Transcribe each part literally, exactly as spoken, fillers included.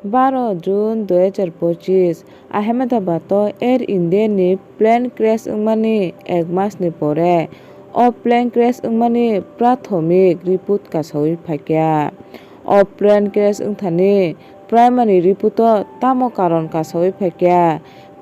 Baro June dui hajar pochis, Ahmedabad o Air India ni plane crash wngmani ek mas ni pore o plane crash wngmani prathomik report kasawi phaikha. O plane crash wngthani primary report o tamo karon kasawi phaikha.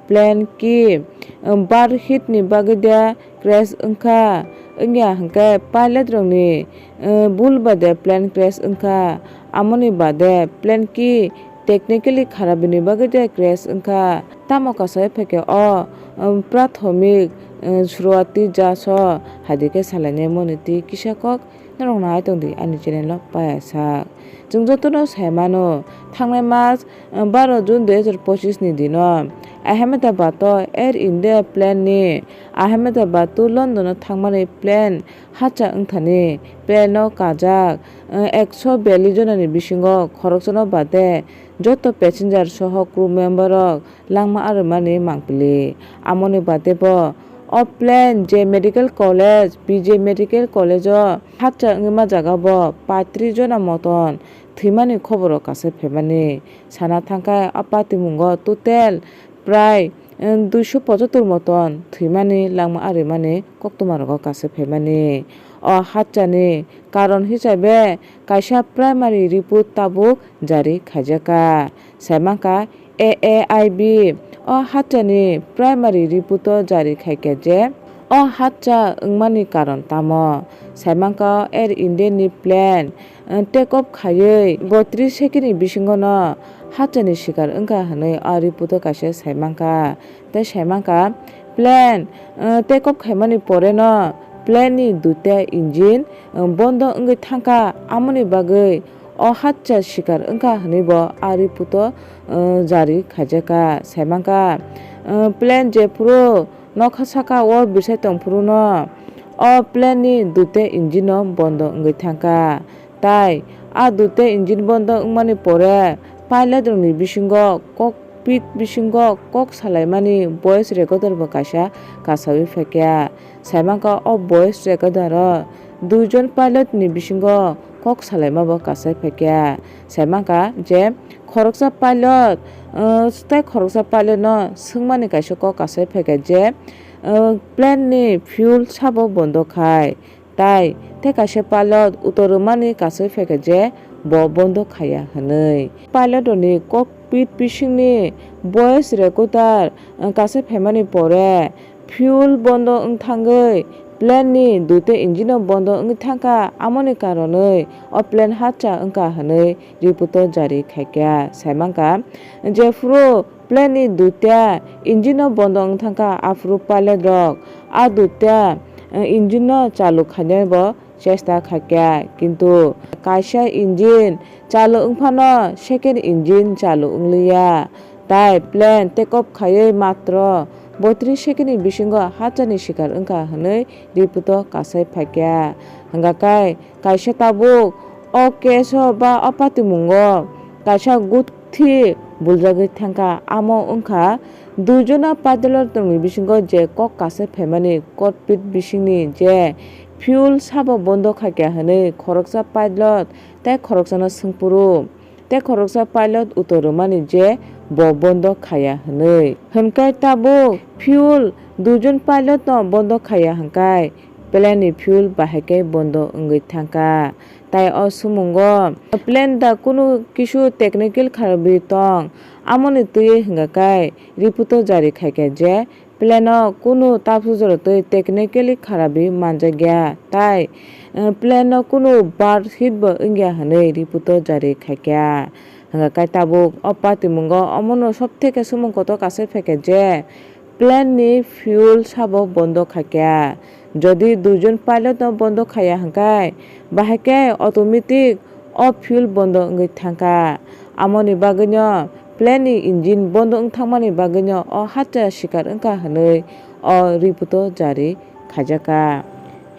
Plane ki, um, bar hit ni bagwi de crash wngkha, wngya hwnkhe pilot rokni, um, bul bade plane crash wngkha, amoni bade plane ki technically kharap ni bagwi de crash wngkha. Tamo kasai phaikhe o, um, prathomik, um, suruati jaso haidikhe salainai moni twi kisa kok. Norok nai tongdi ani channel o paya sak. Chwng jotono sai mano, thangnai mas, eh, baro June dui hajar pochis ni dino Ahmedabad o Air India plane ni Ahmedabad to London o thangmani plane hacha wngthani plane o kajak, eh, ekso biyallis jonani bisingo khoroksano bade joto passenger soho crew member rok langma arwmani mangpili. Amoni bade bo o plane je medical college, B J medical college o hacha wngwi ma jaga bo paitris jona moton thwimani khoboro kasai phaimani. Sana thangkhe o patimungo total prai, em, duiso pochottor moton thwimani langma arwimani koktwma rogo kasai phaimani. O hachani karon hisabe kaisa primary report tabuk jari khaijakha. Saimankha A A I B o hachani primary report o jari khaikha je o hacha wngmani karon tamo. Saimankha Air India ni plane, eh, take off khaiwi boitris second ni bisingo no hachani sikar wngkha hwnwi o report o kaisa saimankha. Tei saimankha plane, eh, take off khaimani pore no plane ni duita engine, eh, bondo wngwi thangkha, amoni bagwi o hacha sikar wngkha hwnwi bo a report o, eh, jari khaijakha. Saimankha, eh, plane jephuru nokha saka o bisai tongphuru no o plane ni duita engine no bondo wngwi thangkha. Tai a duita engine bondo wngmani pore pilot rokni bisingo cockpit bisingo kok salaimani voice recorder bo kaisa kasawi phaikha. Saimankha o voice recorder o duijon pilot ni bisingo kok salaima bo kasai phaikha. Saimankha je khoroksa pilot, uh, tei khoroksa pilot no swngmani kaisa kok kasai phaikha je, uh, plane ni fuel sabo bondo khai. Tai tei kaisa pilot utor rwmani kasai phaikha je bo bondo khaiya hwnwi. Pilot rokni cockpit bisingni voice recorder, uh, kasai phaimani pore fuel bondo wngthangwi plane ni duita engine o bondo wngwi thangkha, amoni karonwi o plane hacha wngkha hwnwi report o jari khaikha. Saimankha jephuru plane ni duita engine no bondo wng thangkha, aphuru pilot rok a duita, eh, engine no chalu khainai bo chesta khaikha, kintu kaisa engine chalu wngphano second engine chalu wngliya, tai plane take off khaiwi matro boitris second ni bisingo hachani sikar wngkha hwnwi report o kasai phaikha. Hwnkha khe kaisa tabuk o case o ba o patimungo kaisa guthi buljagwi thangkha, amo wngkha duijona pilot rokni bisingo je kok kasai phaimani cockpit bisingni je fuel sabo bondo khaikha hwnwi khoroksa pilot tei khoroksano swngphuru. Tei khoroksa pilot utor rwmani je bo bondo khaiya hwnwi. Hwnkhe tabuk fuel duijon pilot no bondo khaiya hwnkhe plane ni fuel bahai khe bondo wngwi thangkha. Tai o sumungo plane da kunu kisu technical kharwi tong, amoni twiwi hwnkha khe report o jari khaikha je plane o kunu tapsujora twi technically kharapi manjakya, tai, eh, plane o kunu bird hit bo wngya hwnwi report o jari khaikha. Hwnkha khe tabuk o patimungo omono sob theke sumung kotor kasai phaikha je plane ni fuel sabo bondo khaikha. Jodi duijon pilot no bondo khaiya hwnkhe, bahai khe automatic o fuel bondo wngwi thangkha. Amoni bagwino plane ni engine bondo wng thangmani bagwino o hacha sikar wngkha hwnwi o report o jari khaijakha.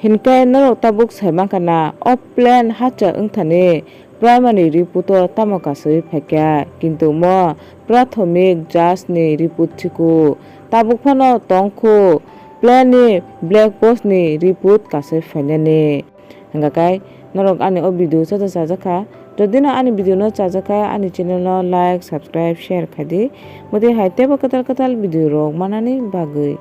Hinkhe norok tabuk sai mankha na, o plane hacha wngthani primary report o tamo kasui phaikha, kintu mo prathomik judge ni report thwiku tabuk phano tongkhu plane ni black box ni report kasui phainani. Hwnkha khe Norok ani o video joto chajakha. Jodi no ani video no chajakha, ani channel no like, subscribe, share khaidi. Bwtwi hai teibo kwtal kwtal video rok manani bagwi.